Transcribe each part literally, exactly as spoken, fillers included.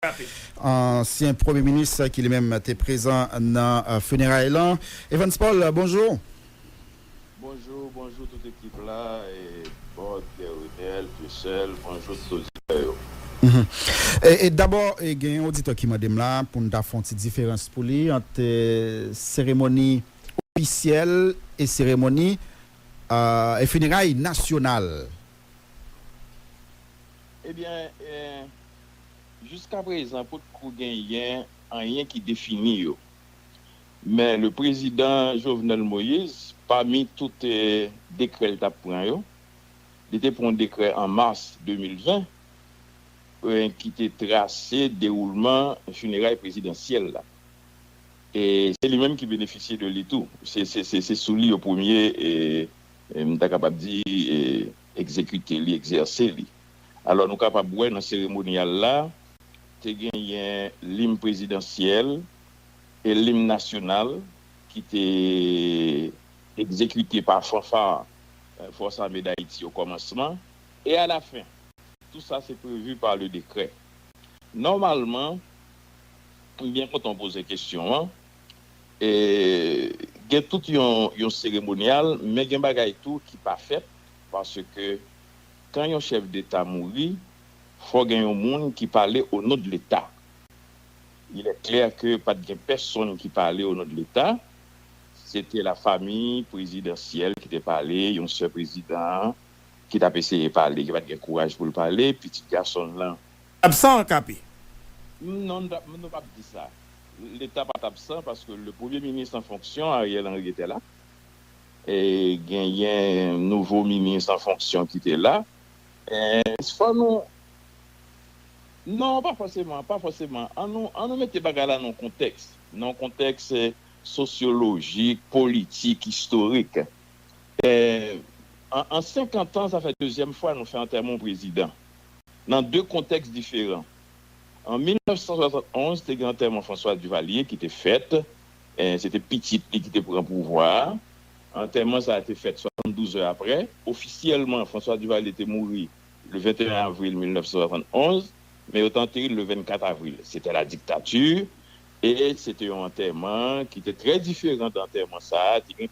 Ansyen premye minis ki li menm te prezan nan fineray lan. Evans Paul, bonjou. Bonjou, bonjou tout ekip la, Bob, Pierre Renel, Dieuseul, bonjou tout oditè yo. E dabò, gen yon oditè ki mande m la pou n ta fè yon ti diferans pou li ant seremoni ofisyèl e seremoni e fineray nasyonal. Ebyen, jiskaprezan potko genyen anyen ki defini yo. Men le prezidan Jovenel Moïse, pami tout dekrè l t ap pran yo, li te pran yon dekrè an mas de mil ven ki te trase dewoulman fineray prezidansyèl la. E se li menm ki benefisye de li tou. Se sou li yo premye, e m ta kapab di, egzekite li, egzèse li. Alò, nou kapab wè nan seremonyal la, te genyen lim prezidansyèl e lim nasyonal ki te egzekite pa fanfa Fòs Ame Dayiti okòmansman e alafen. Tou sa se previ pa le dekrè. Nòmalman, m byen kontan w poze kesyon an. Gen tout yon, yon seremonyal, men gen bagay tou ki pa fèt, paske kan yon chèf deta mouri, fò gen yon moun ki pale o non de leta. Il est clair que pa t gen pèsonn ki pale o non de leta. Se te la fami prezidansyèl ki te pale, yon sè prezidan an ki t ap eseye pale, ki pa t gen kouraj pou l pale, pitit gason l lan. Absan, K P. Non, nou p ap di sa. Leta pa t absan paske le premye minis an fonksyon, Ariel Henry, te la. E genyen nouvo minis an fonksyon ki te la. E fò nou. Non, pa fòseman, pa fòseman. An nou, an nou mete bagay la nan yon kontèks. Nan yon kontèks sosyolojik, politik, istorik. An senkant an, sa fè dezyèm fwa nou fè antèman yon prezidan. Nan de kontèks diferan. An mil nèf san swasann onz, te gen antèman François Duvalier ki te fèt. Se te pitit li ki te pran pouvwa a. Antèman sa a te fèt swasanndouz è apre. Ofisyèlman, François Duvalier te mouri le venteyen avril mil nèf san swasann onz, men yo te antere l le vennkat avril. Se te la diktature, e se te yon antèman ki te trè diferan de antèman sa a. Te gen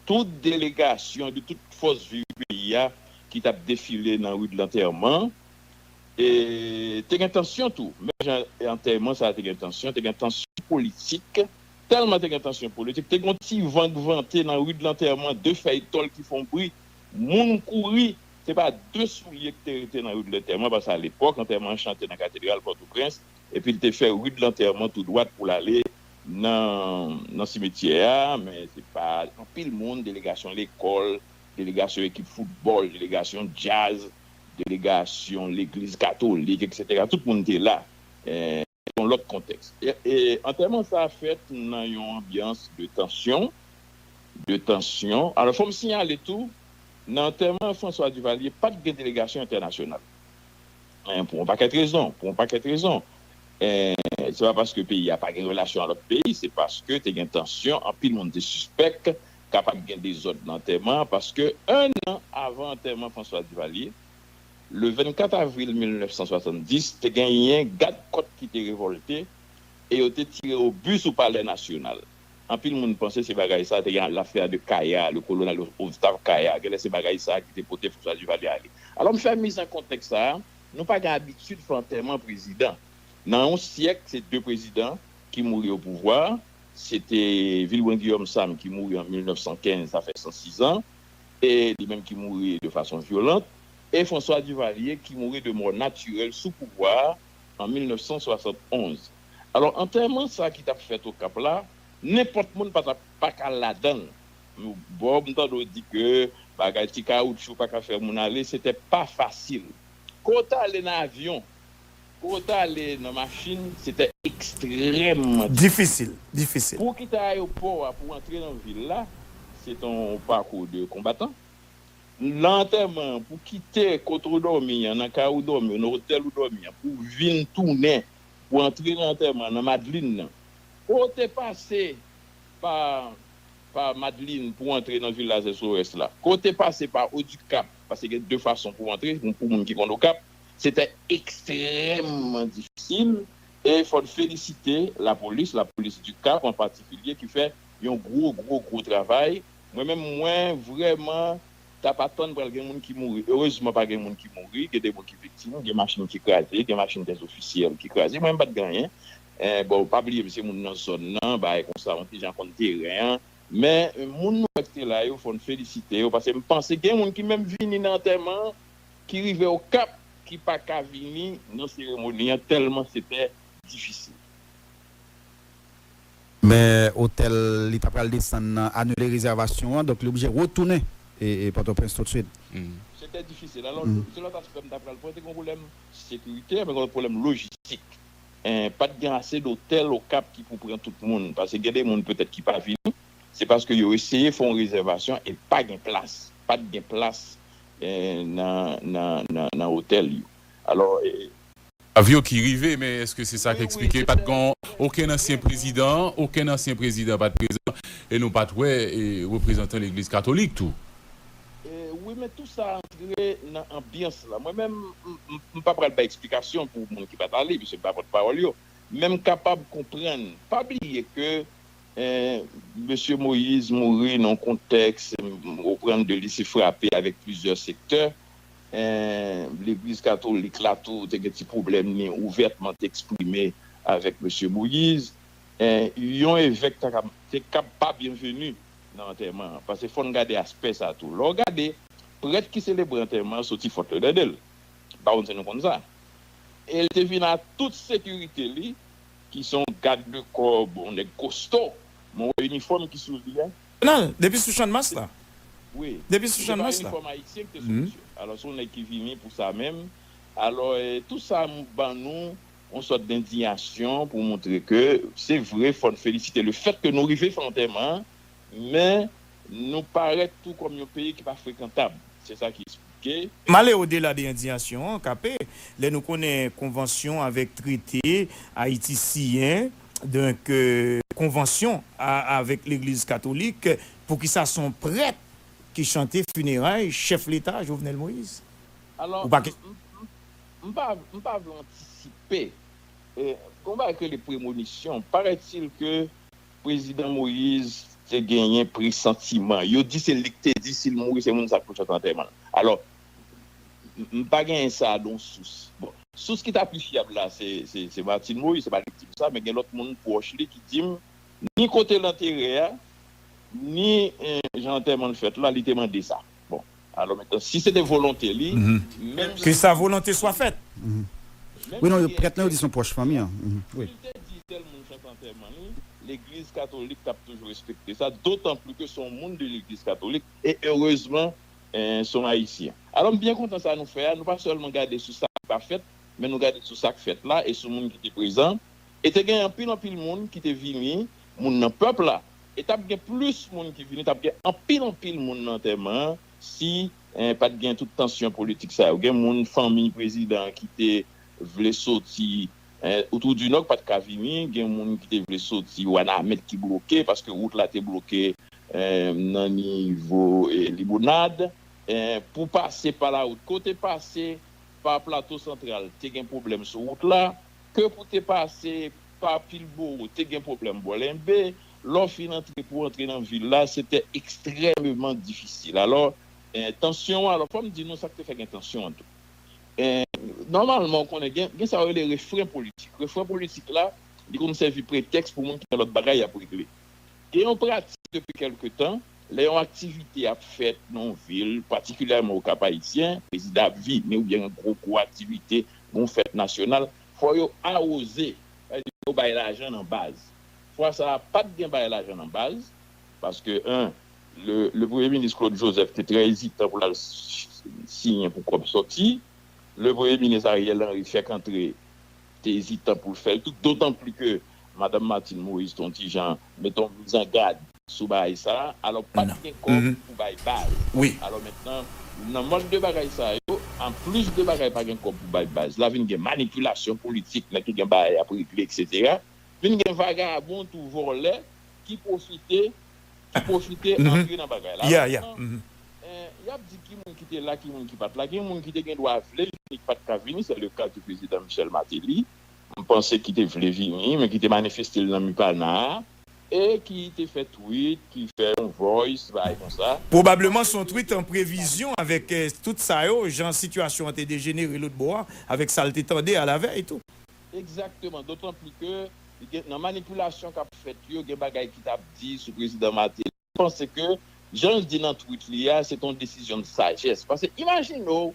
tout delegasyon de tout fòs viv peyi a ki t ap defile nan ri de lantèman. E te gen tansyon tou. Menm jan antèman sa a te gen tansyon, te gen tansyon politik. Tèlman te gen tansyon politik, te gen yon ti van k vante nan ri de lantèman, de fèy tòl ki fè yon bri, moun kouri. Se pa de soulye ki te rete nan ri de lantèman, paske alepòk, antèman an chante nan katedral Pòtoprens, epi l te fè ri de lantèman tou dwat pou l ale nan, nan simetyè a, men se pa anpil moun, delegasyon lekòl, delegasyon ekip foutbòl, delegasyon djaz, delegasyon legliz katolik, etsetera. Tout moun te la. E, se yon lòt kontèks. E, e, antèman sa a fèt nan yon anbyans de tansyon, de tansyon. Alò, fò m siyale tou, nan antèman François Duvalier, pa t gen delegasyon entènasyonal. Pou yon pakèt rezon, pou yon pakèt rezon. E, se pa paske peyi a pa gen relasyon ak lòt peyi, se paske te gen tansyon, anpil moun te sispèk kapab gen dezòd nan antèman an, paske en an avan antèman François Duvalier, le vennkat avril mil nèf san swasanndis, te genyen gad kòt ki te revòlte e yo te tire obi sou Palè Nasyonal. Anpil moun panse se bagay sa a te gen lafè de Kaya, le colonel Octave Kaya. Genlè se bagay sa a ki te pote François Duvalier ale. Alò, m fè miz an kontèks sa a, nou pa gen abitid fè antèman prezidan. Nan yon syèk, se de prezidan ki mouri o pouvwa. Se te Vilbrun Guillaume Sam ki mouri an mil nèf san kenz, sa fè san sis an, e li menm ki mouri de fason vyolan, e François Duvalier ki mouri de mò natirèl sou pouvwa a an mil nèf san swasann onz. Alò, antèman sa a ki t ap fèt Okap la, nenpòt moun pa t ap, pa ka ladan l. Bon, m tande w di ke bagay ti kawoutchou pa ka fè moun ale, se te pa fasil. Ke w t ale nan avyon, ke w t ale nan machin, se te ekstrèmman difisil. Difisil, difisil. Pou w kite ayewopò a, pou w antre nan vil la, se te yon pakou de konbatan. Nan antèman an, pou kite kote w dòmi an, nan kay ou dòmi, nan otèl ou dòmi an, pou w vin tounen, pou w antre nan antèman an, nan Madlin nan. Ke w te pase pa, pa Madlin pou w antre nan vilaj S O S la. Ke w te pase pa Odikap, paske gen de fason pou w antre, pou, pou moun ki konn Okap, se te ekstrèmman difisil. E fò n felisite lapolis, lapolis di Kap an patikilye, ki fè yon gwo, gwo, gwo travay. Mwen menm, mwen vrèman t ap atann pral gen moun ki mouri. Erezman, pa gen moun ki mouri. Gen de moun ki viktim, gen machin ki kraze, gen machin dèzofisyèl ki kraze. Mwen menm, pa t gen anyen. Eh, bon, pa bliye m se moun nan zòn nan, bagay konsa, yon ti jan konn teren an. Men, moun nou wè ki te la yo, fò n felisite yo, paske m panse gen moun ki menm vini nan antèman an, ki rive Okap, ki pa ka vini nan seremoni an, tèlman se te difisil. Men otèl li ta pral desann nan anile rezèvasyon an, donk li oblije retounen e, e Pòtoprens toutswit. Se te difisil. Alò, se lòt aspè m ta pral pran, te gen yon pwoblèm sekirite, men gen yon pwoblèm lojistik. Eh, pa t gen ase dotèl Okap ki pou pran tout moun, paske gen de moun petèt ki pa vini, se paske yo eseye fè yon rezèvasyon e pa gen plas. Pa t gen plas eh, nan, nan, nan, nan otèl yo. Alò, eh, Avyon ki rive, men èske se sa k eksplike pa t gen okenn ansyen prezidan, okenn ansyen prezidan pa t prezan, e nou pa t wè e, reprezantan legliz katolik tou? Eh, wi, men tou sa antre nan anbyans la. Mwen menm, m- m- m pa pral bay eksplikasyon pou moun ki pa t ale, piske m pa pòtpawòl yo. Men m kapab konprann. Pa bliye ke eh, Mesye Moïse mouri nan yon kontèks, m- m- reprann de li, se frape avèk plizyè sektè. Eh, Legliz katolik la tou te gen ti pwoblèm li ouvètman te eksprime avèk Mesye Moïse. Eh, yon evèk ta kab- te kab pa byenveni nan antèman an, paske fò n gade aspè sa tou. Lè w gade, prèt ki selebre antèman an soti Fort Lauderdale. M pa konn si nou konn sa. E l te vin a tout sekirite li, ki se yon gad de kò, bon, nèg kosto, men w wè inifòm ki sou li a. Nan, depi sou Channmas la. Wi. Depi sou Channmas la. Se pa inifòm ayisyen ki te sou misye. Alò, se yon nèg ki vini pou sa menm. Alò, eh, tou sa ban nou yon sòt dendiyasyon pou montre ke se vre, fò n felisite lefèt ke nou rive fè antèman an, men nou parèt tou kòm yon peyi ki pa frekantab. Se sa ki eksplike. M ale odela de endiyasyon an, K P, lè nou konnen konvansyon avèk trete Ayiti siyen, donk, euh, konvansyon a- avèk Legliz Katolik, poukisa se yon prèt ki chante fineray chèf Leta, Jovenel Moïse? Alò, Ou pa ke- m- m- m pa m pa vle antisipe. Eh, gon bagay ki rele premonisyon. Paraît-il que Prezidan Moïse te genyen presantiman. Yo di se li k te di si l mouri, se moun sa k pou chante antèman l. Alò, m- m pa genyen sa de yon sous. Bon, sous ki ta pi fyab la, se, se, se Martine Moïse, se pa li k di m sa, men gen lòt moun pwòch li ki di m ni kote lantere a, ni eh, jan antèman l fèt la, li te mande sa. Bon, alò mentnan, si se te volonte li, menm jan. Que sa volonté soit faite. Wi, non, prèt lan yo di se yon pwòch fanmi an. Wi. Si l te di tèl moun chante antèman li, legliz katolik t ap toujou respekte sa, dotan pli ke se yon moun de legliz katolik, e erezman, eh, se yon ayisyen. Alò, m byen kontan sa nou fè a, nou pa sèlman gade sou sa ki pa fèt, men nou gade sou sa k fèt la e sou moun ki te prezan. E te gen anpil, anpil moun ki te vini, moun nan pèp la. E t ap gen plis moun ki vini, t ap gen anpil, anpil moun nan antèman an, si eh, pa t gen tout tansyon politik sa yo. Gen moun, fanmi prezidan an ki te vle soti, eh, Wout Woudinòg pa t ka vini, gen moun ki te vle soti Wanament ki bloke, paske wout la te bloke eh, nan nivo eh, Libonad, eh, pou pase pa lawout. Kote pase pa Plato Santral, te gen pwoblèm sou wout la, ke pou te pase pa Pilbowo, te gen pwoblèm bò Lenbe, lè w fin antre pou w antre nan vil la, se te ekstrèmeman difisil. Alò, eh, tansyon an, alò, fò m di nou sa k te fè gen tansyon an tou. Eh, nòmalman, w konnen, gen, gen sa yo rele refren politik. Refren politik la, li konn sèvi pretèks pou moun ki gen lòt bagay y ap regle. Gen yon pratik depi kèlke tan, lè yon aktivite ap fèt nan yon vil, patikilyèman Okap Ayisyen, prezidan ap vini oubyen gen gwo, gwo aktivite, gen yon fèt nasyonal, fò yo awoze, sa vle di yo bay lajan nan baz. Fwa sa a, pa t gen bay lajan nan baz, paske, en, le, le premye minis Claude Joseph te trè ezitan pou l al s- siyen pou kòb sòti. Le premye minis Ariel Henry fèk antre, te ezitan pou l fè l tou, dotan pli ke madanm Martine Moïse te yon ti jan mete yon mizangad sou bagay sa a. Alò, pa t gen kòb pou bay baz. Alò, mentnan, nan mòd de bagay sa yo, anplis de bagay pa gen kòb pou bay baz la, vin gen manipilasyon politik, nèg ki gen bagay ap regle, eksetera. Vin gen vagabon tou, vòlè, ki pwofite, ki pwofite antre nan bagay la. Alò, mentnan, eh, y ap di ki moun ki te la, ki moun ki pa t la. Gen moun ki te gen dwa vle vini, ki pa t ka vini, c'est le cas du président Michel Martelly. m panse ki te vle vini, men ki te manifeste l nan Mupana a, e ki te fè tweet, ki fè yon voice, bagay konsa. Pwobableman se yon tweet an previzyon avèk eh, tout sa yo, jan sitiyasyon an te dejenere lòt bò a, avèk sa l te tande alavèy tou. Egzakteman, dotan pli ke gen- nan manipilasyon k ap fèt yo, gen bagay ki t ap di sou prezidan Martelly. M panse ke, jan l di nan tweet li a, se t on desizyon de sajès. Paske imajine w,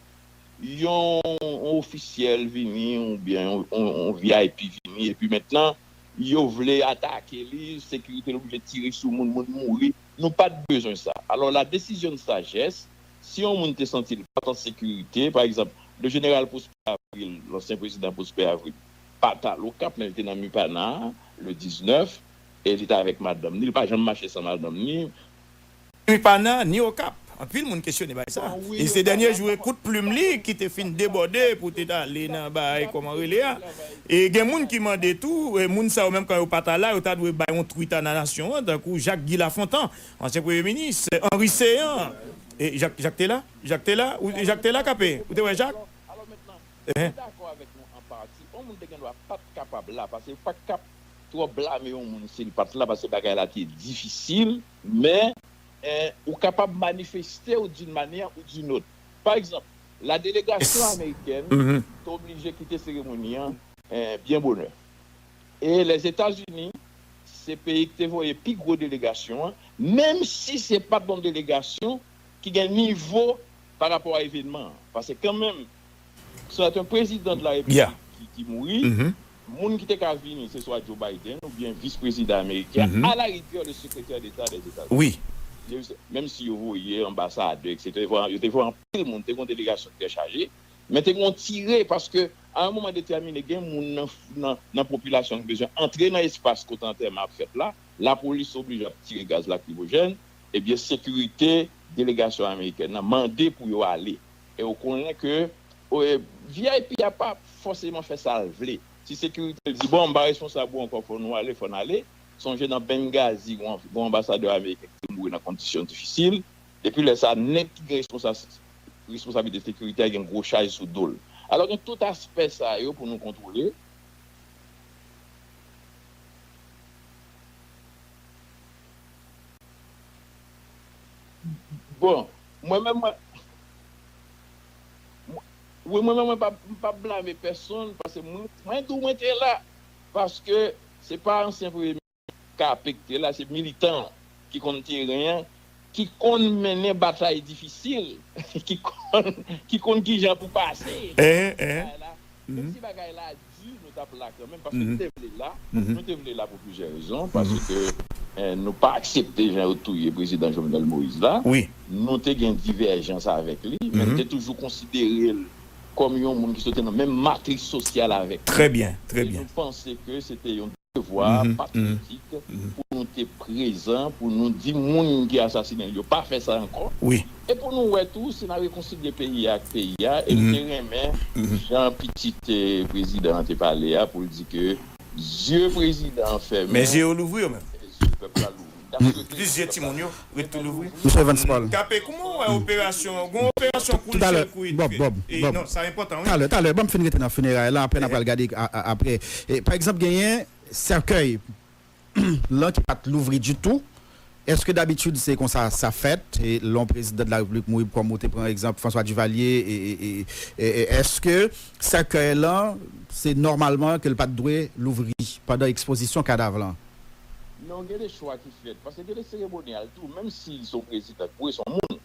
yon, yon ofisyèl vini, oubyen yon, yon, yon V I P vini, epi mentnan, yo vle atake li, sekirite l oblije tire sou moun, moun mouri. Nou pa t bezwen sa. Alò, la desizyon de sajès, si yon moun te santi l pa t an sekirite, pa egzanp, le jeneral Prosper Avril, lansyen prezidan Prosper Avril, pa t al Okap, men l te nan Mupana le diznèf, e li t avèk madanm ni, li pa janm mache san madanm ni. Mupana, ni Okap. Anpil moun kesyone bay sa. E se dènye jou e kout plim li ki te fin debòde pou te t ale nan bay kòman rele a. E gen moun ki mande tou, e moun sa yo menm kan yo pa ta la, yo ta dwe bay yon twit a nan nasyon an, tankou Jak Guy Lafontan, ansyen premye minis, Henri Céant. E Jak, Jak te la? Jak te la? Ou, Jak te la, K P? Ou te wè Jak? Alò mentnan, mwen dakò avèk nou an pati. Yon moun te gen dwa pa t kapab la, paske yo pa t kap twò blame yon moun si l pa t la, paske bagay la te difisil, men eh, ou kapab manifeste w d'une manière ou d'une autre. Pa egzanp, la delegasyon amerikèn te oblije kite seremoni an eh, byen bonè. E Lèzetazini, se peyi ki te voye pi gwo delegasyon an, menm si se pa t yon delegasyon ki gen nivo pa rapò a evènman an. Paske kanmenm, se yon prezidan de la repiblik ki, ki mouri, moun ki te ka vini, se swa Joe Biden oubyen vis prezidan ameriken, a la rigueur, le secrétaire d'État des États-Unis. Wi. Menm si yo voye anbasadè, etsetera, yo te voye anpil moun, te gen yon delegasyon trè chaje, men te gen yon tire, paske a yon moman detèmine, gen moun nan, nan, nan popilasyon ki bezwen antre nan espas kote antèman ap fèt la, lapolis oblije ap tire gaz lakrimojèn, ebyen, sekirite delegasyon amerikèn nan mande pou yo ale. E ou konnen ke V I P a pa fòseman fè sa l vle. Si sekirite l di, bon, m pa responsab ou ankò, fò nou ale, fò n ale. Sonje nan Benghazi, gen yon anbasadè ameriken ki te mouri nan kondisyon difisil. Depi lè sa a, nèg ki gen responsabilite sekirite a gen gwo chaj sou do l. Alò, gen tout aspè sa yo pou nou kontwole. Bon, mwen menm, mwen, wi, mwen menm, mwen pa, m pa blame pèsonn, paske mwen, mwen tou, mwen te la, paske se pa ansyen premye minis K P ki te la, se militan ki konn teren an, ki konn mennen batay difisil, ki konn, ki konn kijan pou pase. Bagay la, menm si bagay la di, nou t ap la kanmenm, paske nou te vle la, nou te vle la pou plizyè rezon, paske eh, nou pa aksepte jan yo touye prezidan Jovenel Moïse la. Nou te gen divèjans avèk li, men nou te toujou konsidere l kòm yon moun ki sot nan menm matris sosyal avèk li. Trè byen, trè byen. E nou panse ke se te yon devwa patriyotik pou nou te prezan, pou nou di moun ki asasinen l yo pa fè sa ankò. Wi. E pou nou wè tou si n a rekonsilye peyi a ak peyi a, e m te renmen jan pitit eh, prezidan an te pale a pou l di ke zye prezidan an fèmen, Men zye yo louvri yo menm. Zye pèp la louvri. That's what Plis zye timoun yo ret tou louvri. Misye Evans Paul. K P, kouman w wè operasyon, gon operasyon koul Talè, sèkou it Bob, fè? Bob, E, Bob. Non, sa enpòtan, wi. Talè, talè, ban m fin rete nan fineray la, apre n ap pral gade a- a- apre. E, pa egzanp, genyen sèkèy lan ki pa t louvri ditou. Èske dabitid se konsa sa fèt? E lè yon prezidan de la repiblik mouri, kòm ou te pran egzanp François Duvalier, e, e, e, e, e èske sèkèy lan se nòmalman ke l pa t dwe louvri pandan ekspozisyon kadav lan? Non, gen de chwa ki fèt. Paske gen de seremonyal tou, menm si l se yon prezidan ki mouri, se yon moun.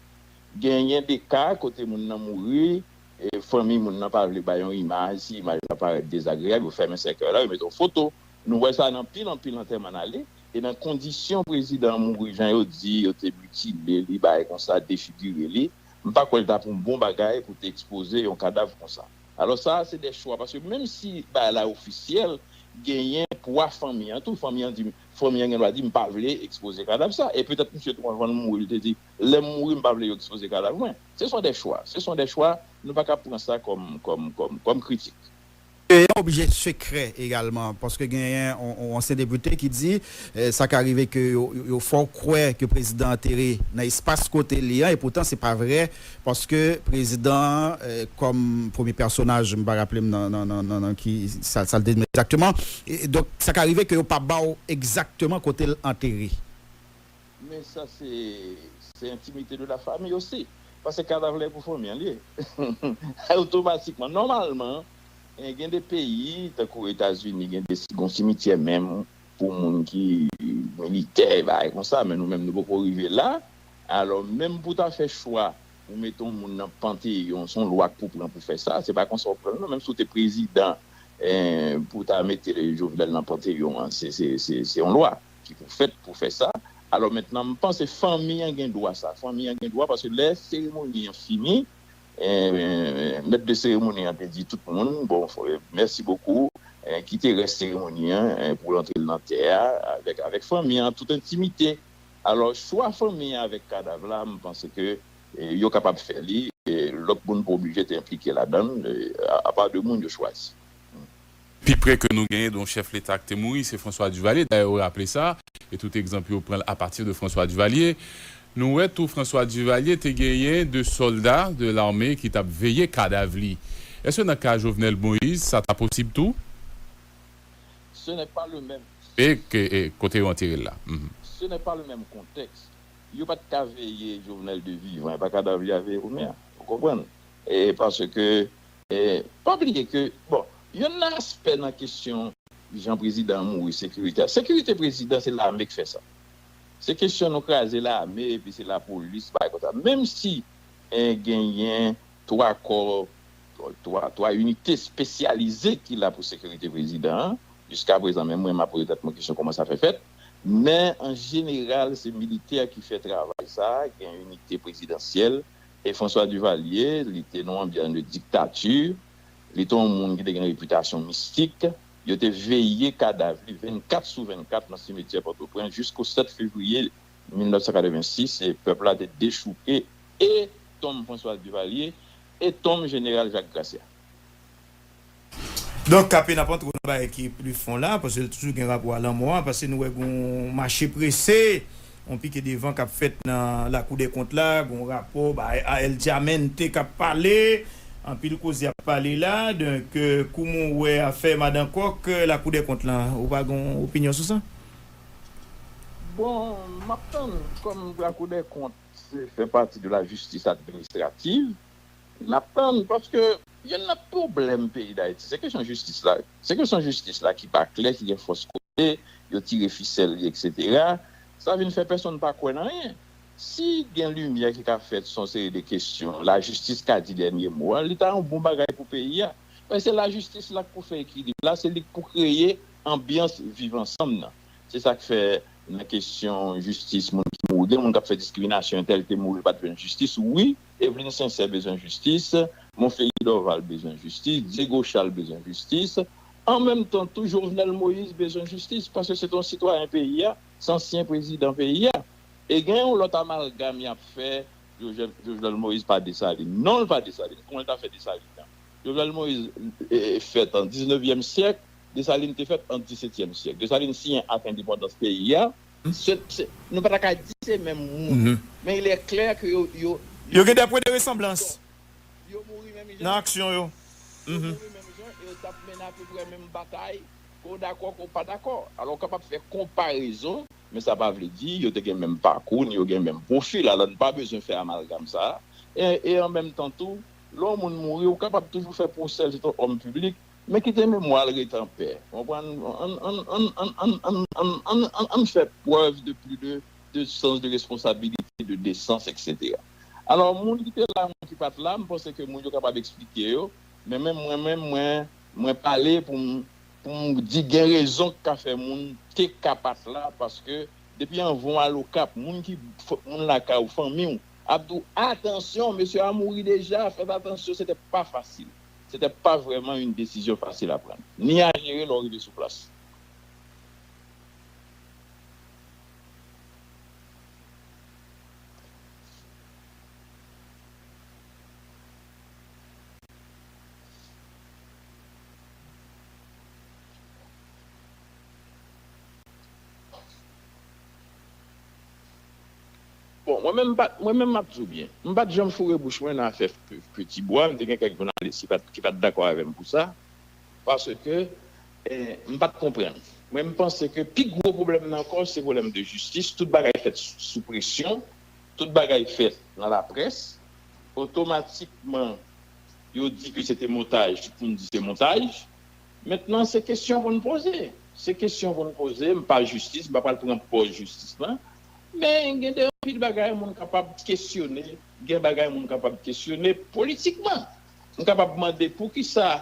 Genyen de ka kote moun nan mouri, e fanmi moun nan pa vle bay yon imaj, si imaj la parèt dezagreyab, yo fèmen sèkèy la, yo mete yon foto. Nou wè sa nan anpil, anpil antèman n ale. E nan kondisyon prezidan an mouri, jan yo di, yo te mitile li, bagay konsa, defigire li, m pa kwè l ta pou yon bon bagay pou te ekspoze yon kadav konsa. Alò, sa a se de chwa, paske menm si bagay la ofisyèl, genyen pwa fanmi an tou. Fanmi an di, fanmi an gen dwa di, m pa vle ekspoze kadav sa. E petèt misye tou, anvan l mouri, li te di, lè m mouri, m pa vle yo ekspoze kadav mwen. Ce sont des choix. Ce sont des choix. Nou pa ka pran sa kòm, kòm, kòm, kòm kritik. Yon objè sekrè egalman, paske genyen yon, yon ansyen depite ki di, eh, sa ka rive ke yo, yo, yo fè w kwè ke prezidan antere nan espas kote li an, e poutan se pa vre, paske prezidan an, eh, kòm premye pèsonaj, m pa raple m nan, nan, nan, nan, nan ki sa, sa l te egzakteman. E, donk, sa ka rive ke yo pa ba w egzakteman kote l antere. Men sa se, se entimite de la fami osi. Paske kadav la e pou fanmi an li ye. Otomatikman, nòmalman, eh, gen de peyi, tankou Etazini, gen de, gon simityè menm pou moun ki militè, bagay konsa, men nou menm nou poko rive la. Alò, menm pou ta fè chwa pou mete yon moun nan Panteyon, se yon lwa k pou pran pou fè sa, se pa konsa w pran l non, menm si w te prezidan, eh, pou ta mete Jovenel nan Panteyon an, se, se, se, se yon lwa ki pou fèt pou fè sa. Alò mentnan, m panse fanmi an gen dwa sa. Fanmi an gen dwa paske lè seremoni an fini, eh, mèt de seremoni an te di tout moun, bon, mèsi bokou, eh, kite rès seremoni an, eh, pou l antre l nan tè a, avèk, avèk fanmi an, tout entimite. Alò, chwa fanmi an avèk kadav la, m panse ke, eh, yo kapab fè li, eh, lòt moun pa oblije te enplike ladan l, eh, a, apa de moun yo chwazi. Pi pre ke nou genyen de yon chèf leta ki te mouri, se François Duvalier. Dayè, ou raple sa, e tout egzanp yo pran l apati de François Duvalier. Nou wè tou François Duvalier te genyen de sòlda de lame ki t ap veye kadav li. Èske nan ka Jovenel Moïse, sa ta posib tou? Ce n'est pas le même. E ke, e, kote yo antere l la? Mhm. Ce n'est pas le même contexte. Yo pa t ka veye Jovenel de vivan, e pa kadav li a veye kounye a. Ou konprann? E paske, e, pa bliye ke, bon, youn nan aspè nan kesyon jan prezidan an mouri, sekirite a. Sekirite prezidan, se lame k fè sa. Se kesyon nou kraze lame, epi se lapolis, bagay konsa. Menm si, e, genyen twa kò, twa, twa inite espesyalize ki la pou sekirite prezidan an, jiskaprezan, menm mwen, m ap poze tèt mwen kesyon kòman sa fè fèt. Men, an jeneral, se militè ki fè travay sa, gen inite prezidansyèl, e François Duvalier, li te nan yon anbyans de diktati, li te yon moun ki te gen repitasyon mistik, yo te veye kadav li vennkat sou vennkat nan simetyè Pòtoprens jisko sèt fevriye mil nèf san katrevensis, e pèp la te dechouke e tonm François Duvalier e tonm jeneral Jacques Gracia. Donk, K P, n ap antre nan bagay ki pli fon la, paske l toujou gen rapò a lanmò a, paske nou wè gon mache prese, yon pike devan k ap fèt nan Lakou dè Kont la, gon rapò, bagay A L Diamante k ap pale, anpil koze ap pale la, donk, kouman w wè afè Madan Kòk, Lakou dè Kont la, ou pa gon opinyon sou sa? Bon, m ap tann, kòm Lakou dè Kont se fè pati de la jistis administrativ, n ap tann, paske youn nan pwoblèm peyi Dayiti, se kesyon jistis la. Se kesyon jistis la ki pa klè, ki gen fòs kote, yo tire fisèl li, etsetera. Sa vin fè pèsonn pa kwè nan anyen. Si gen limyè ki ka fèt sou yon seri de kesyon, lajistis ka di dènye mo a, li ta yon bon bagay pou peyi a. Men se lajistis la k pou fè ekilib la, se li k pou kreye anbyans viv ansanm nan. Se sa k fè nan kesyon jistis moun ki mouri, gen moun k ap fè diskriminasyon, entèl te mouri, pa t jwenn jistis. Wi, Evelyne Sincère bezwen jistis, Monferrier Dorval bezwen jistis, Diego Charles bezwen jistis. An menm tan tou, Jovenel Moïse bezwen jistis, paske se te yon sitwayen peyi a, se ansyen prezidan peyi a. E gen yon lòt amalgam y ap fè, Jovenel, Jovenel Moïse pa Desalin. Non, l pa Desalin. Kouman l ta fè Desalin nan? Jovenel Moïse, e, fèt an diznevyèm syèk, Desalin te fèt an disetyèm syèk. Desalin siyen ak endepandans peyi a. Se, se, nou pa ta ka di se menm moun. Men il est clair que yo, yo, Yo gen de pwen de resanblans yo mouri menm jan. Nan aksyon yo. Yo mouri menm jan e yo t ap mennen apeprè menm batay, ke w dakò, ke w pa dakò. Alò, w kapab fè konparezon, men sa pa vle di yo te gen menm pakou, ni yo gen menm pwofil. Alò, n pa bezwen fè amalgam sa a. E, e an menm tan tou, lè yon moun mouri, ou kapab toujou fè pwosè l, se te yon òm piblik, men kite memwa l ret an pè. Ou konprann? Ann, ann, ann, ann, ann, ann, ann, ann, ann, ann, ann fè prèv de pli de, de sans de responsabilité, de desans, etsetera. Alò, moun ki te la, moun ki pa t la, m panse ke moun yo kapab eksplike yo, men menm mwen menm, mwen, mwen pale pou m, pou m di gen rezon k ka fè moun te ka pa t la, paske depi anvan w al Okap, moun ki, moun lakay ou, fanmi w, ap di w, atansyon, mesye a mouri deja, fèt atansyon, se te pa fasil. Se te pa vrèman yon desizyon fasil a pran, ni a jere lè w rive sou plas. Mwen menm m pa, mwen menm m ap di w byen, m pa t janm foure bouch mwen nan afè Pe- Petit Bois, m te gen kèk jounalis ki pa t, ki pa t dakò avè m pou sa, paske eh, m pa t konprann. Mwen, m panse ke pi gwo pwoblèm nan ankò, se pwoblèm de jistis. Tout bagay fèt sou, sou presyon, tout bagay fèt nan laprès. Otomatikman, yo di ke se te montaj, tout moun di se montaj. Mentnan, se kesyon pou n poze. Se kesyon pou n poze, m pa jistis, m pa pral pran pòz jistis lan. Men gen de anpil bagay moun kapab kesyone, gen bagay moun kapab kesyone politikman. M kapab mande poukisa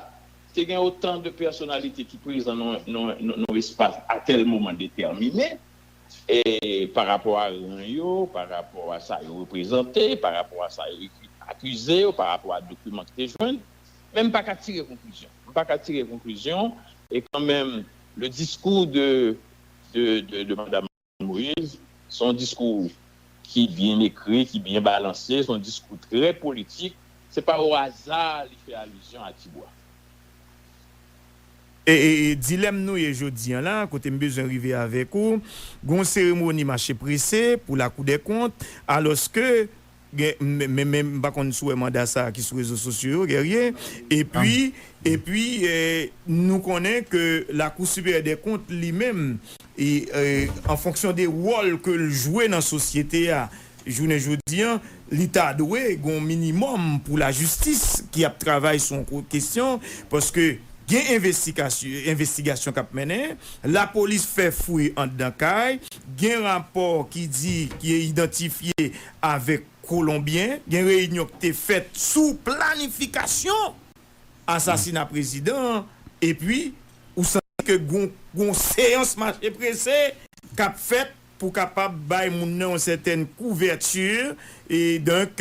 te gen otan de pèsonalite ki prezan nan, nan, nan, nan espas a tèl moman detèmine, e pa rapò a ran yo, pa rapò a sa yo reprezante, pa rapò a sa yo ekri, akize yo, pa rapò a dokiman ki te jwenn. Men m pa ka tire konklizyon. M pa ka tire konklizyon, e kanmenm, le diskou de, de, de, de madam Moïse, se yon diskou ki byen ekri, ki byen balanse, se yon diskou trè politik. Se pa o aza li fè alizyon a Tibwa. E, e, e dilèm nou ye jodi an la, kote m bezwen rive avèk ou, gon seremoni mache prese pou Lakou dè Kont, alòske gen, men, men, men m pa konn si w wè manda sa a ki sou rezo sosyo yo, Guerrier, epi, epi, eh, nou konnen ke Lakou Siperyè dè Kont li menm, e, eh, an fonksyon de wòl ke l jwe nan sosyete a, jounen jodi an, li ta dwe gon minimòm pou lajistis ki ap travay sou yon kesyon, paske gen envestigasyon, envestigasyon k ap mennen, lapolis fè fouy anndan kay, gen rapò ki di, ki idantifye avèk Kolonbyen, gen reyinyon ki te fèt sou planifikasyon asasina prezidan an, epi ou santi ke gon, gon seyans mache prese k ap fèt pou kapab bay moun nan yon sètèn kouvèti, e donk,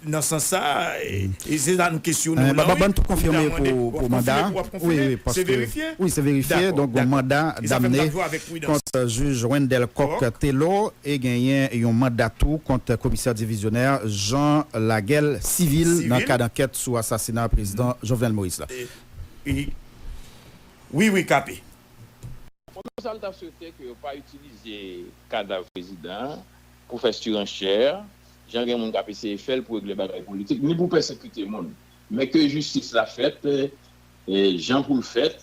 nan sans sa, e, e se sa nou kesyone w lan, wi. Ou ta mande, w ap konfime, w ap konfime, se verifye? Wi, se verifye, donk gon manda damne kont jij Wendell Coq Thelo, e genyen yon manda tou kont komisè divizyonè Jean Laguel Civil nan kad ankèt sou asasina prezidan Jovenel Moïse la. Wi, wi, K P. Premye sa m ta swete ke yo pa itilize kadav prezidan an pou fè siranchè, jan gen moun k ap eseye fè l pou regle bagay politik, ni pou pèsekite moun. Men ke jistis la fèt, e, jan pou l fèt,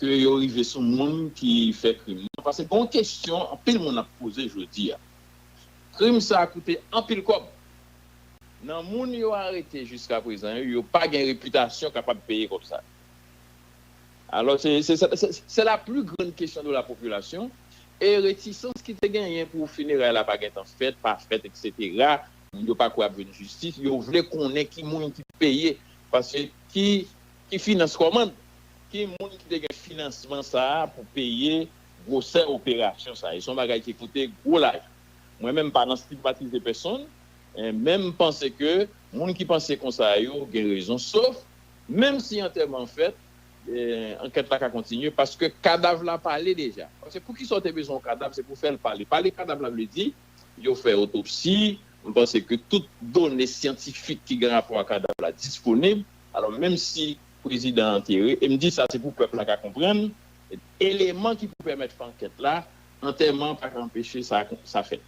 ke yo rive sou moun ki fè krim nan. Paske gen yon kesyon anpil moun ap poze jodi a. Krim sa a koute anpil kòb. Nan moun yo arete jiska prezan yo, yo pa gen repitasyon kapab peye kòb sa. Alò, se, se, se, se, se la pli grann kesyon de la popilasyon. E retisans ki te genyen pou fineray la pa gentan fèt, pa fèt, etsetera. Moun yo pa kwè ap jwenn jistis. Yo vle konnen ki moun ki peye. Paske ki, ki finans kòmand? Ki moun ki te gen finansman sa a pou peye gwosè operasyon sa a? E se yon bagay ki koute gwo lajan. Mwen menm, m pa nan stigmatize pèsonn, eh, men m panse ke moun ki panse konsa yo gen rezon, sof, menm si antèman fèt, eh, ankèt la ka kontinye, paske kadav la pale deja. Paske poukisa w te bezwen yon kadav? Se pou fè l pale. Pale kadav la vle di, yo fè otopsi, m panse ke tout done syantifik ki gen rapò a kadav la disponib. Alò, menm si prezidan an antere, e m di sa se pou pèp la ka konprann, eleman ki pou pèmèt fè ankèt la, antèman an pa ka anpeche sa, sa fèt.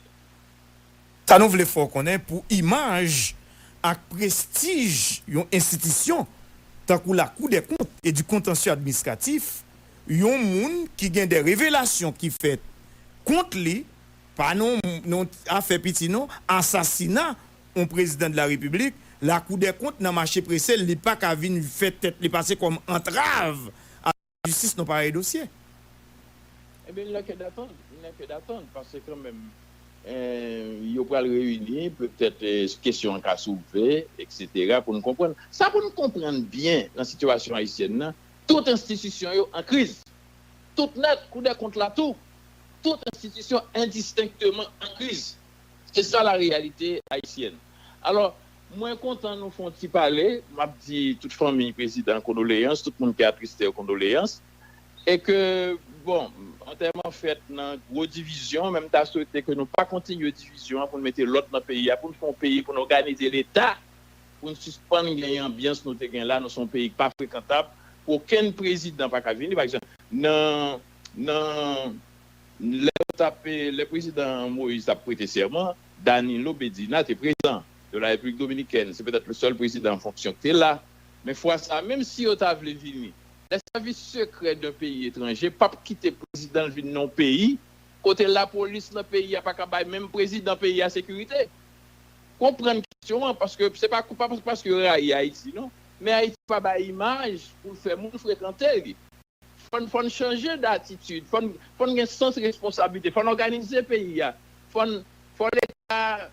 Sa nou vle fè w konnen, pou imaj ak prestij yon enstitisyon tankou Lakou dè Kont e di Kontansye Administratif, yon moun ki gen de revelasyon ki fèt kont li, pa nan, nan afè piti non, asasina yon prezidan de la repiblik, Lakou dè Kont nan mache prese, li pa ka vin fè tèt li pase kòm antrav a lajistis nan parèy dosye. Ebyen, il n'est que d'attendre, il n'est que d'attendre, paske kanmenm, eh, yo pral reyini, petèt, eh, kesyon an ka soulve, etsetera, pou n konprann. Sa pou n konprann byen nan sitiyasyon ayisyèn nan, tout enstitisyon yo an kriz. Tout nèt, Kou dè Kont la tou. Tout enstitisyon endistenkteman an kriz. Se sa la reyalite ayisyèn. Alò, mwen kontan nou fè yon ti pale, m ap di tout fanmi prezidan kondoleyans, tout moun ki atriste yo kondoleyans, e ke, bon, antèman fèt nan gwo divizyon, men m ta swete ke nou pa kontinye divizyon an pou n mete lòd nan peyi a, pou n fè yon peyi, pou n òganize Leta, pou n sispann gen anbyans nou te gen la, nou se yon peyi ki pa frekantab, pou okenn prezidan pa ka vini, pa egzanp, nan, nan, lè yo t ap, lè prezidan Moïse t ap prete sèman, Danilo Medina te prezan. De la Repiblik Dominikèn, se petèt le sèl prezidan an fonksyon ki te la. Men fwa sa, menm si yo ta vle vini, lè sèvis sekrè d'un peyi etranje p ap kite prezidan l vin nan yon peyi kote lapolis nan peyi a pa ka bay menm prezidan peyi a sekirite. Konprann kesyon an, paske se pa, pa paske yo rayi Ayiti, non. Men Ayiti pa bay imaj pou l fè moun frekante li. Fò n, fò n chanje datitid, fò n, fò n gen sans responsablite, fò n òganize peyi a, fò n, fò Leta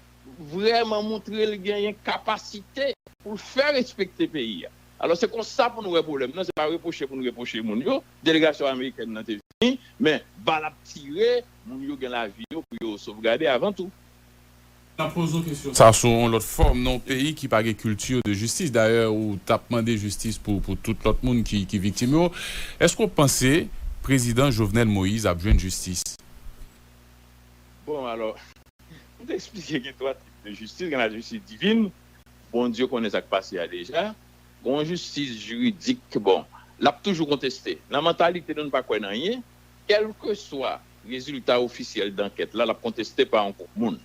vrèman montre l genyen kapasite pou l fè respekte peyi a. Alò, se konsa pou n wè pwoblèm nan, se pa repwoche pou n repwoche moun yo. Delegasyon amerikèn nan te vini, men bal ap tire, moun yo gen lavi yo pou yo sovgade avan tou. N ap poze w kesyon sa sou yon lòt fòm, nan yon peyi ki pa gen kilti de jistis. Dayè, ou t ap mande jistis pou, pou tout lòt moun ki, ki viktim yo. Èske w panse prezidan Jovenel Moïse ap jwenn jistis? Bon, alò, m te eksplike gen twa tip de jistis. Gen lajistis divin, Bondye konnen sa k pase a deja. Gen yon jistis jiridik, bon, l ap toujou konteste. Nan mantalite nou, nou pa kwè nan anyen. Kèlkeswa rezilta ofisyèl de ankèt la, l ap konteste pa yon gwoup moun.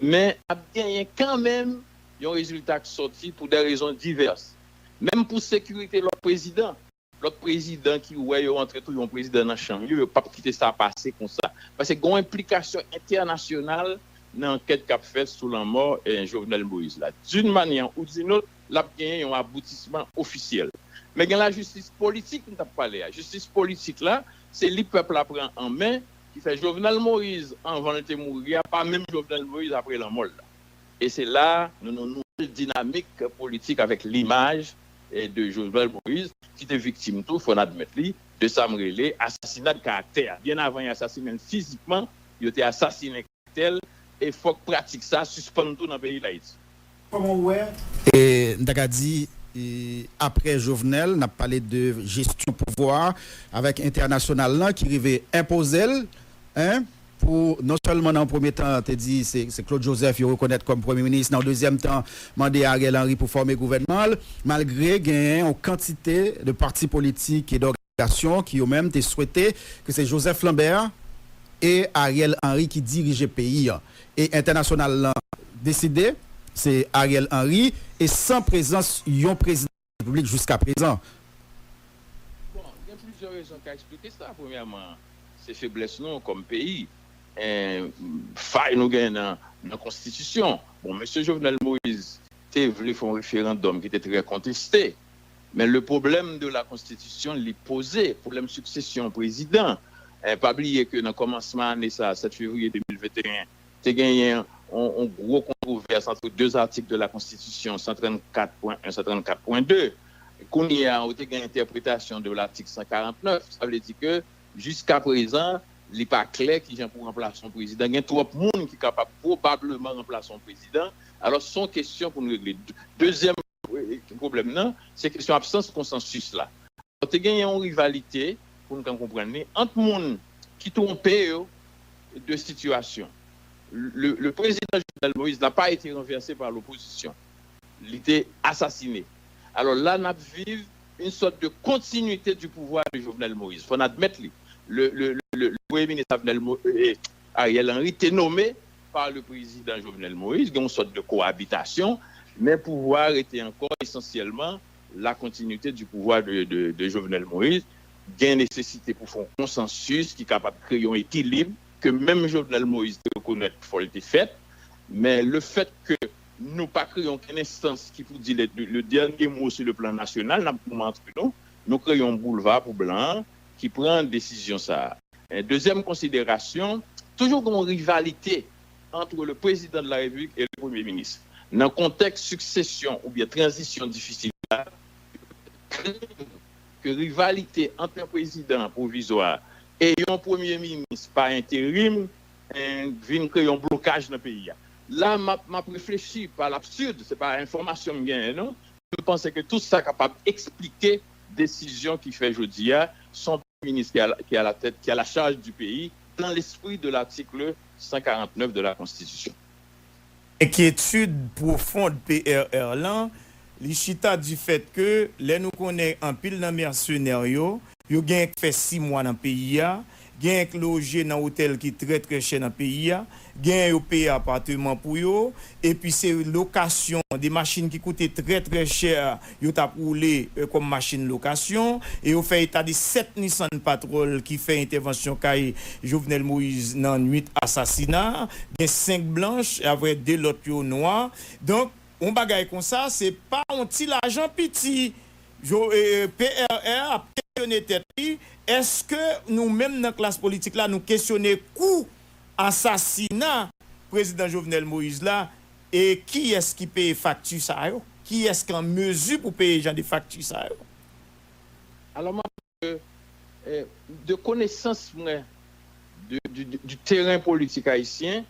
Men, ap genyen kanmenm yon rezilta k sòti pou de rezon divès. Menm pou sekirite lòt prezidan, lòt prezidan ki wè yo antre touye yon prezidan nan chanm yo, yo p ap kite sa pase konsa. Paske gen yon enplikasyon entènasyonal nan ankèt k ap fèt sou lanmò, eh, Jovenel Moïse la. D'une manière ou d'une autre, l ap genyen yon aboutisman ofisyèl. Men gen lajistis politik m t ap pale a. Jistis politik la, se li pèp la pran an men, ki fè Jovenel Moïse, anvan l te mouri a, pa menm Jovenel Moïse apre lanmò l la. E se la nou nan yon nouvèl dinamik politik avèk limaj, eh, de Jovenel Moïse, ki te viktim tou, fò n admèt li, de sa m rele asasina de karaktè a. Byen avan y asasinen l fizikman, yo te asasinen karaktè l, e fòk pratik sa sispann tou nan peyi Dayiti. Kòman w wè? E, n ta ka di, e, apre Jovenel, n ap pale de jesyon pouvwa avèk entènasyonal lan ki rive enpoze l, en, pou non sèlman nan yon premye tan te di se, se Claude Joseph yo rekonèt kòm premye minis, nan yon dezyèm tan mande Ariel Henry pou fòme gouvènman l, malgre genyen yon kantite de pati politik e dòganiz- gasyon ki yo menm te swete ke se Joseph Lambert e Ariel Henry ki dirije peyi a. E entènasyonal lan deside se Ariel Henry e san prezans yon prezidan repiblik jiska prezan. Bon, gen plizyè rezon k ka eksplike sa. Premyèman, se feblès nou kòm peyi. En, fay nou gen nan, nan konstitisyon. Bon, mesye Jovenel Moïse te vle fè yon referandòm ki te trè konteste. Men le problème de la constitution li poze, pwoblèm siksesyon prezidan. Eh, pa bliye ke nan kòmansman ane sa, sèt fevriye de mil venteyen, te genyen yon, yon gwo kontwovès ant de atik de la konstitisyon, san trannkat pwen en, san trannkat pwen de. Kounye a, ou te gen entèpretasyon de latik san karantnèf, sa vle di ke jiska prezan, li pa klè kijan pou ranplase yon prezidan. Gen twòp moun ki kapab pwobableman ranplase yon prezidan. Alò, se yon kesyon pou n regle. Dezyèm pwoblèm nan, se kesyon absans konsansis la. Te genyen yon rivalite, pou n ka konprann li, ant moun ki twonpe yo de sitiyasyon. Le, le président Jovenel Moïse n'a pas été renversé par l'opposition. Li te asasine. Alò la, n ap viv une sorte de continuité du pouvoir de Jovenel Moïse. Fò n admèt li. Le, le, le, le, le premye minis Avenel Mo, eh, Ariel Henry te nome pa le prezidan Jovenel Moïse. Gen yon sòt de koabitasyon, men pouvwa a rete ankò esansyèlman la continuité du pouvoir de, de, de Jovenel Moïse. Gen nesesite pou fè yon konsansis ki kapab kreye yon ekilib ke menm Jovenel Moïse te rekonèt fò l te fèt. Men le fait que nou pa kreye okenn enstans ki pou di le, le, le dernier mot sur le plan national, n ap goumen antre nou, nou kreye yon boulva pou blan an ki pran desizyon sa a. En dezyèm konsiderasyon, toujou gen yon rivalite entre le président de la République et le premier ministre. Nan kontèks siksesyon oubyen tranzisyon difisil la, ke rivalite ant yon prezidan pwovizwa e yon premye minis pa enterim, en, vin kreye yon blokaj nan peyi a. La, m ap, m ap reflechi pa l'absurde, se pa enfòmasyon m genyen, non. M panse ke tout sa kapab eksplike desizyon ki fè jodi a, se yon premye minis ki a, ki a la tèt, ki a la charge du pays, dans l'esprit de l'article cent quarante-neuf de la Constitution. Enkyetid pwofon P R R lan, li chita du fait que lè nou konnen anpil nan mèsenè yo, yo genyen k fè sis mwa nan peyi a, genyen k loje nan otèl ki trè, trè chè nan peyi a, genyen yo peye apateman pou yo, epi se lokasyon de machin ki koute trè, trè chè, yo t ap woule, e, kòm machin lokasyon, e yo fè eta de sèt Nissan Patrol ki fè entèvansyon kay Jovenel Moïse nan nwit asasina, gen senk blanch, avè de lòt yo nwa. Donk, yon bagay konsa, se pa yon ti lajan piti. Jo-, e, P R R ap kesyone tèt li, èske nou menm nan klas politik la, nou kesyone kou asasina prezidan Jovenel Moïse la, e kiyès ki peye fakti sa yo? Kiyès ki an mezi pou peye jan de fakti sa yo? Alò, mwen, eh, de konesans mwen de, du, du, du teren politik ayisyen,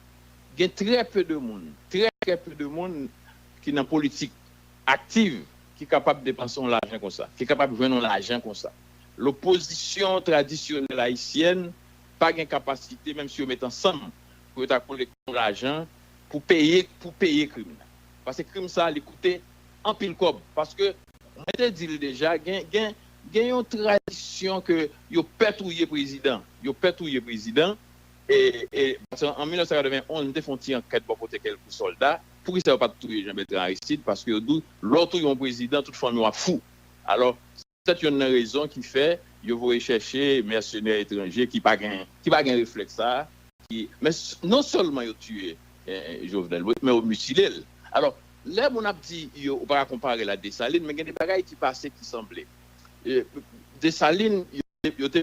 gen trè pe de moun, trè, trè pe de moun ki nan politik aktiv, ki kapab depanse yon lajan konsa, ki kapab jwenn yon lajan konsa. Lopozisyon tradisyonèl ayisyèn pa gen kapasite, menm si yo met ansanm, pou yo ta kolekte yon lajan pou peye, pou peye krim nan. Paske krim sa, li koute anpil kòb. Paske, mwen te di l deja, gen, gen, gen yon tradisyon ke yo pè touye prezidan. Yo pè touye prezidan. E, e, paske an mil nèf san katrevenn onz, m te fè yon ti ankèt bò kote kèlke sòlda. Poukisa yo pa t touye Jean Bertrand Aristide? Paske yo di w, lè w touye yon prezidan, tout fanmi w ap fou. Alò, petèt youn nan rezon ki fè yo voye chèche mèsenè etranje ki pa gen, ki pa gen reflèks sa a, ki, men s-, non sèlman yo tiye, eh, Jovenel Moïse, men yo mitile l. Alò, lè moun ap di yo, ou pa ka konpare l a Desalin, men gen de bagay ki pase ki sanble. Eh, Desalin, yo, yo te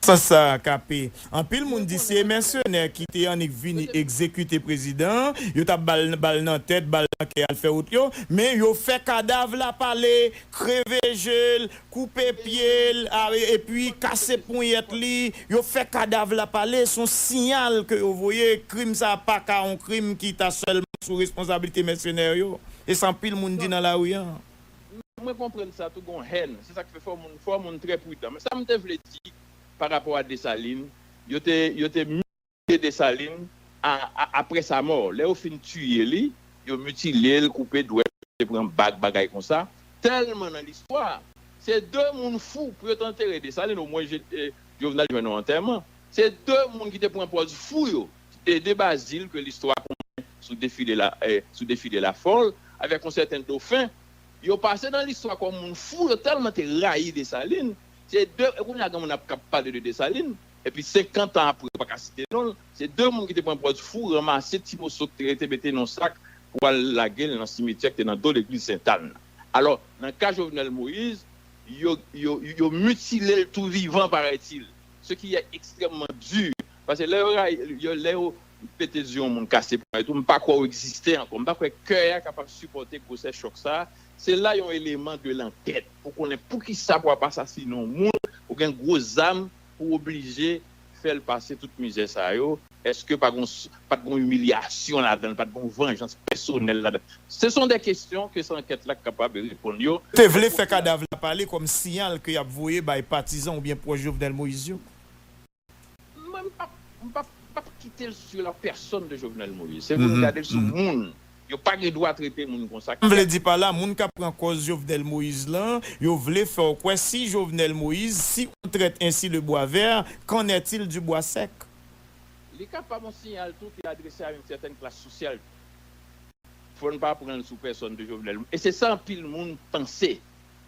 Sans sa a, K P. Anpil moun di se mèsenè ki te annik vini egzekite prezidan an. Yo t ap ba l bal nan tèt, bal nan kè, al fè wout yo. Men yo fè kadav la pale, kreve je l, koupe pye l, a, epi kase ponyèt li. Yo fè kadav la pale. Se yon siyal ke yo voye. Krim sa a pa ka yon krim ki ta sèlman sou responsablite mèsenè yo. E sa anpil moun di nan lari a. Mwen konprann sa tou, gon hèn. Se sa k fè fò moun, fò moun trè pridan. Men sa m te vle di pa rapò a Desalin, yo te, yo te mitile Desalin a, a, apre sa mò. Lè yo fin tiye li, yo mitile l, koupe dwèt, te pran bag, bagay konsa. Tèlman nan listwa, se de moun fou pou yo te antere Desalin, omwen je, eh, Jovenel jwenn yon antèman. Se de moun ki te pran pòz fou yo, se de Bazil ke listwa konnen sou defile la, eh, sou defile lafòl, avèk yon sèten Dofen. Yo pase nan listwa kòm moun fou, yo tèlman te rayi Desalin. Se de, e kounye a gen moun ap, k ap pale de Desalin, epi senkant an apre, yo pa ka site non l. Se de moun ki te pran pòz fou, ranmase ti moso k te rete, mete nan yon sak pou al lage l nan simityè k te nan do legliz Sentàn nan. Alò, nan ka Jovenel Moïse, yo, yo, yo mitile l tou vivan, paraît-il. Ce qui est extrêmement dur. Paske lè yo rayi, yo, lè yo pete zye yon moun, kase pwen etou, m pa kwè w egziste ankò. M pa kwè kè a kapab sipòte gwosè chòk sa a. Se la yon eleman de lankèt pou konnen poukisa pou ap asasine yon moun, ou gen gwo zam pou w oblije fè l pase tout mizè sa yo. Èske pa gon, pa t gon imilyasyon ladan l, pa t gon vanjans pèsonèl ladan l? Ce sont des questions que se ankèt la k kapab reponn yo. Te vle fè kadav la pale kòm siyal ke y ap voye bay patizan oubyen pwòch Jovenel Moïse yo. Mwen, m p ap, m p ap, m p ap kite l sur la personne de Jovenel Moïse. Se pou nou gade l sou moun. Yo pa gen dwa trete moun konsa. M vle di pa la, moun k ap pran kòz Jovenel Moïse lan, yo vle fè w kwè si Jovenel Moïse, si on traite ainsi le bois vert, qu'en est-il du bois sec? Li kapab yon siyal tou ki adrese a yon sètèn klas sosyal. Fò n pa pran l sou pèsòn de Jovenel. E se sa anpil moun panse.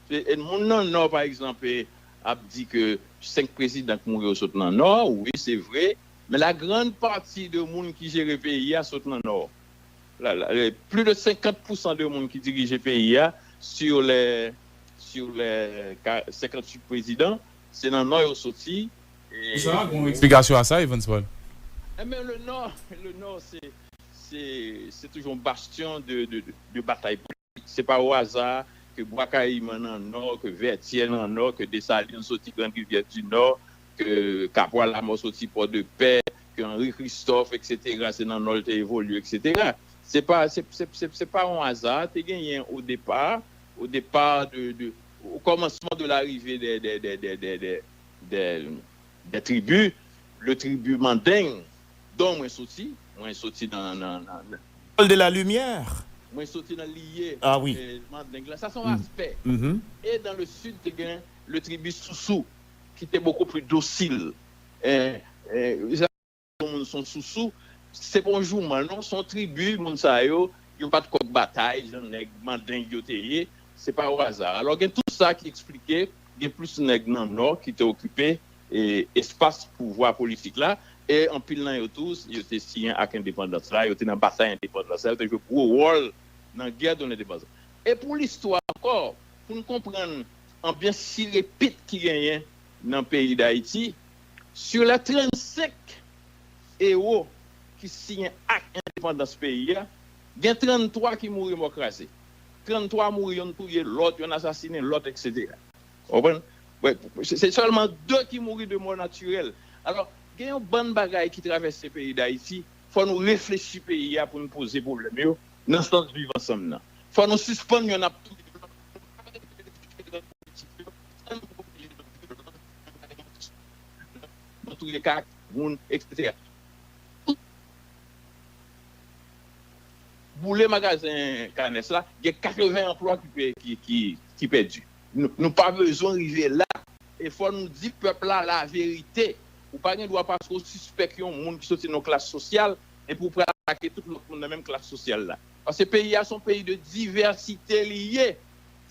E, e moun nan Nò, pa egzanp, e, ap di ke senk prezidan k mouri yo sot nan Nò, wi, se vre. Men la grande partie de moun ki jere peyi a sot nan Nò. La, la, e, plus de cinquante pour cent de moun ki dirije peyi a, sur les, sur les ka-, cinquante-huit présidents, se nan Nò yo soti. E sa, gon eksplikasyon a sa, Evans Paul? Enben, le Nord, le Nord, c'est, c'est, c'est toujours un bastion de, de, de, de bataille politique. Se pa o aza ke Bwa Kayiman nan Nò, ke Vètyè nan Nò, ke Desalin soti Grand Rivière du Nord, ke Kapwa Lamò soti Pòdepè, ke Henri Christophe, et cetera, se nan Nò l te evolye, et cetera. Se pa, se, se, se, se pa yon aza, te genyen o depa, o depa de, de, au commencement de l'arrivée des, des, des tribus, le tribu Mandeng, dont mwen soti, mwen soti nan, nan, nan, nan Paul de la Lumière. Mwen soti nan liye, ah wi, eh, Mandeng la. Sa se yon aspè. E dans le sud, te gen le tribu Sousou, ki te bokou pli dosil. Eh, eh, yon moun se yon sousou, se pa yon jouman non, se yon tribi, moun sa yo, yo pa t kòk batay, jan nèg Mandeng yo te ye, se pa o aza. Alò, gen tout sa ki eksplike, gen plis nèg nan Nò ki te okipe e, espas pouvwa politik la, e anpil nan yo tou, yo te siyen ak endepandans la, yo te nan batay endepandans la, yo te jwe gwo wòl nan guerre de l'indépendance. E pou listwa ankò, pou n konprann anbyans sirepit ki genyen nan peyi Dayiti, sur les trannsenk ewo ki siyen ak endepandans peyi a, gen tranntwa ki mouri mò kraze. Tranntwa mouri, yonn touye lòt, yonn asasinen lòt, etsetera. Ou konprann? Wè, se, se sèlman de ki mouri de mò natirèl. Alò, gen yon bann bagay ki travèse peyi Dayiti, fò nou reflechi peyi a pou n poze pwoblèm yo nan sans viv ansanm nan. Fò nou sispann yonn ap touye lòt. Nan touye kaka moun, etsetera. Boule magazen Cannes la, gen katreven anplwa ki, pe- ki, ki, ki pèdi. Nou, nou pa bezwen rive la. E fò nou di pèp la laverite. Ou pa gen dwa paske w sispèk yon moun ki soti nan yon klas sosyal, epi w pral atake tout lòt moun nan menm klas sosyal la. Paske peyi a se yon peyi de divèsite li ye.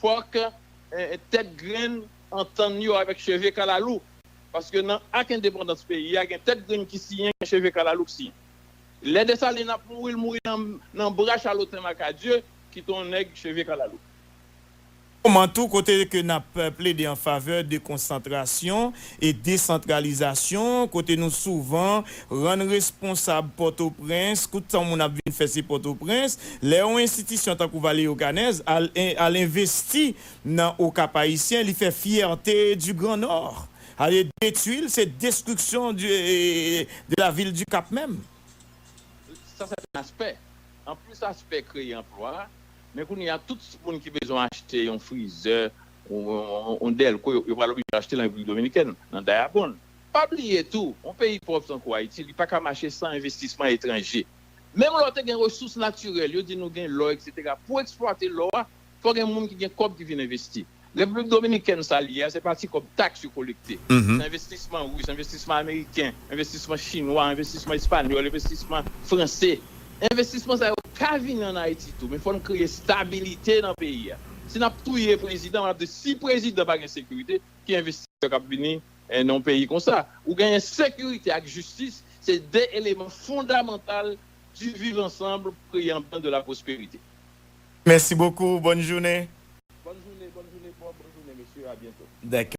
Fòk eh, tèt grenn antann yo avèk cheve kalalou. Paske nan ak endepandans peyi a, gen tèt grenn ki siyen, gen cheve kalalou k siyen. Lè Desalin ap mouri, l mouri nan, nan bra Chaloten Makadye, ki te yon nèg cheve kalalou. Moman tou kote ke n ap plede an favè dekonsantrasyon e desantralizasyon, kote nou souvan rann responsab Pòtoprens, tout sa yon moun ap vin fè se Pòtoprens, lè yon enstitisyon tankou Valerio Cannes al, al envesti nan Okap Ayisyen, li fè fierté du Grand Nord. Ale detwi l, se destriksyon de, de la vil du Cap menm. Sa se yon aspè. Anplis aspè kreye anplwa, men kounye a tout moun ki bezwen achte yon frizè, yon, yon, yon dèlko, yo, yo pral oblije achte l an Repiblik Dominikèn, nan Dayabonn. Pa bliye tou, yon peyi pòv tankou Ayiti, li pa ka mache san envestisman etranje. Menm lè w te gen resous natirèl, yo di nou gen lò, etsetera. Pou eksplwate lò a, fò gen moun ki gen kòb ki vin envesti. Repiblik Dominikèn, sa l ye a, se pa ti kòb taks yo kolekte. Se envestisman ris, envestisman ameriken, envestisman chinwa, envestisman espanyòl, envestisman franse. Envestisman sa yo ka vini ann Ayiti tou, men fò n kreye stabilite nan peyi a. Si n ap touye prezidan, n ap di si prezidan pa gen sekirite, ki envestisè k ap vini eh, nan yon peyi konsa? Ou genyen sekirite ak jistis, se de eleman fondamantal du vivre ensemble pou kreye anbyans de la prospérité. Merci beaucoup, bonne journée. Bonne journée, bonne journée, bon, bonne journée, messieurs, à bientôt. Dakò.